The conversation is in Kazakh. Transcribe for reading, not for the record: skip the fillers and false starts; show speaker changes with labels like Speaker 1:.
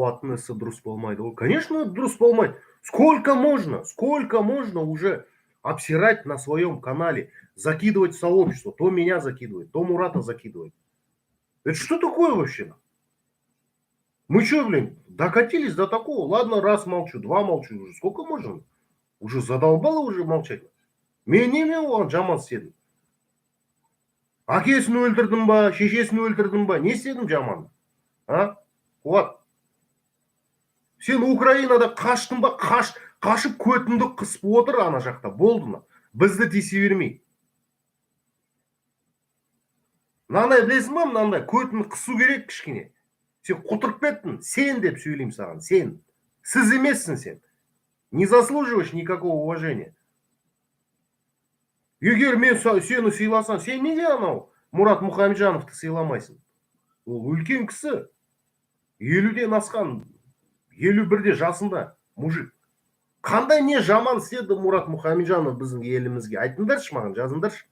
Speaker 1: Қуаттың ісі дұрыс болмайды ғой. Конечно, дұрыс болмайды. Сколько можно, сколько можно уже обсирать на своем канале, закидывать сообщество? То меня закидывает, то Мурата закидывает. Это что такое вообще? Мы что, блин, докатились до такого? Ладно, раз молчу, два молчу уже. Сколько можно? Уже задолбало уже молчать. Мен неме оған жаман істедім? Әкесін өлтірдім ба, шешесін өлтірдім ба? Не істедім жаман? А? Қуат. Сен Украинада қаштың ба? Қаш, қашып көтіңді қысып отыр ана жақта. Болды ма? Бізді тиісе бермей. Мынандай, білесің ба, мынандай көтін қысу керек кішкене. Сен құтырып кеттің. Сен деп сөйлеймін саған. Сен. Сіз емессің сен. Не заслуживаешь никакого уважения. Егер мен сені сыйласам, сен неге анау Мұрат Мұхамеджановты сыйламайсың? Ол үлкен кісі. 50-ден асқан, 51-де жасында мужик. Қандай не жаман істеді Мұрат Мұхамеджанов біздің елімізге? Айтыңдаршы маған, жазыңдаршы.